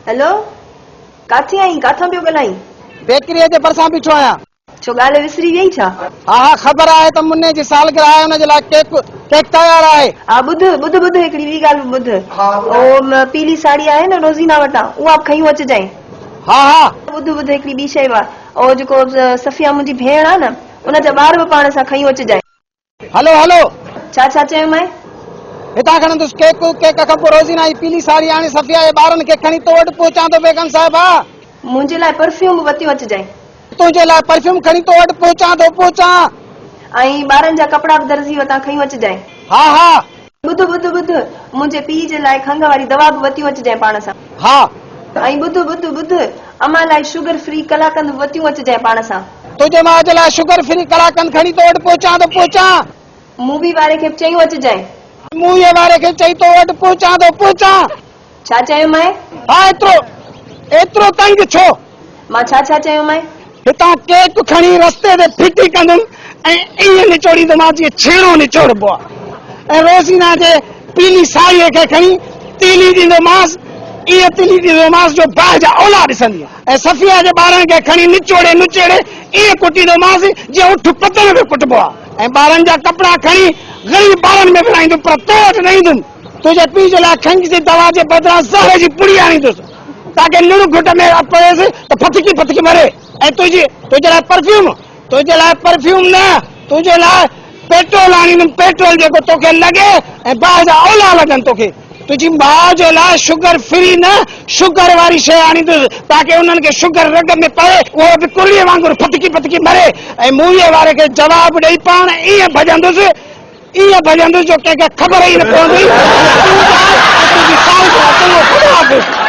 Hello, ڪاٿي آهين؟ ڪاٿان پيو ڳالهائين؟ بيڪريء جي ڀرسان بيٺو آهيان. ڇو ڳالهه وسري ويئي ڇا؟ ها ها خبر آهي ته مني جي سالگرهه آهي ان جي لاء ڪيڪ ڪيڪ تيار آهي. ها ٻڌ ٻڌ ٻڌ هڪڙي ٻي ڳالهه به ٻڌ. او پيلي ساڙهي آهي نه روزينا وٽان اها به کنيون اچجانء. ها ها. ٻڌ ٻڌ هڪڙي ٻي شيء به آهي او جيڪو صفيه منهنجي ڀيڻ آهي نه ان جا ٻار به پاڻ سان کنيون اچجانء. هلو هلو. ڇا ڇا چيومانء؟ هتان کڻندس ڪيڪ، ڪيڪ کان پوء روزينا جي پيلي ساڙهي آڻي صفيه جي ٻارن کي کڻي تو وٽ پهچان ٿو بيگم صاحبه. منهنجي لاء پرفيوم به وتيون اچجانء. تنهنجي لاء پرفيوم کڻي تو وٽ پهچان ٿو پهچان. ۽ ٻارن جا ڪپڙا به درزي وٽان کنيون اچجانء. ها ها. ٻڌ ٻڌ ٻڌ، منهنجي پيء جي لاء کنگهه واري دوا به وتيون اچجانء پاڻ سان. ها. ۽ ٻڌ ٻڌ ٻڌ، امان لاء شگر فري قلاقند به وتيون اچجانء پاڻ سان. تنهنجي ماء جي لاء شگر فري قلاقند کڻي تو وٽ پهچان ٿو پهچان. مووي واري کي به چيون اچجانء. موويء واري کي چئي تو وٽ پهچان ٿو پهچان. ڇا چيومانء؟ ها ايترو ايترو تنگ ڇو؟ مان ڇا ڇا چيومانء؟ هتان ڪيڪ کڻي رستي تي ڦٽي ڪندم ۽ ائين نچوڙيندومانس جيئن ڇيڻو نچوڙبو آهي ۽ روزينا جي پيلي ساڙهيء کي کڻي تيلي ڏيندومانس، ائين تيلي ڏيندومانس جو باهه جا اولا ڏسندينء ۽ صفيه جي ٻارن کي کڻي نچوڙي نچيڙي ائين ڪٽيندومانس جيئن اٺ پتڻ ۾ ڪٽبو آهي ۽ ٻارن جا ڪپڙا کڻي غريب ٻارن ۾ ورهائيندم پر تو وٽ نه ايندم. تنهنجي پيء جي لاء کنگهه جي دوا جي بدران زهر جي پڙي آڻيندس، تاڪه نڙ گهٽ ۾ پويس ته ڦٿڪي ڦٿڪي مري ۽ تنهنجي تنهنجي لاء پرفيوم، تنهنجي لاء پرفيوم نه، تنهنجي لاء پيٽرول آڻيندم، پيٽرول جيڪو توکي لڳي ۽ باهه جا اولا لڳن توکي. تنهنجي ماء جي لاء شگر فري نه، شگر واري شيء آڻيندس، تاڪه انهن کي شگر رڳ ۾ پوي، اهو به ڪرڙيء وانگر ڦٿڪي ڦٿڪي مري ۽ موويء واري کي جواب ڏئي پاڻ ائين ڀڄندس، ائين ڀڄندس جو ڪنهن کي خبر ئي نه پوندي ته تون ته آء ۽ تنهنجي سالگرهه. چڱو خدا حافظ.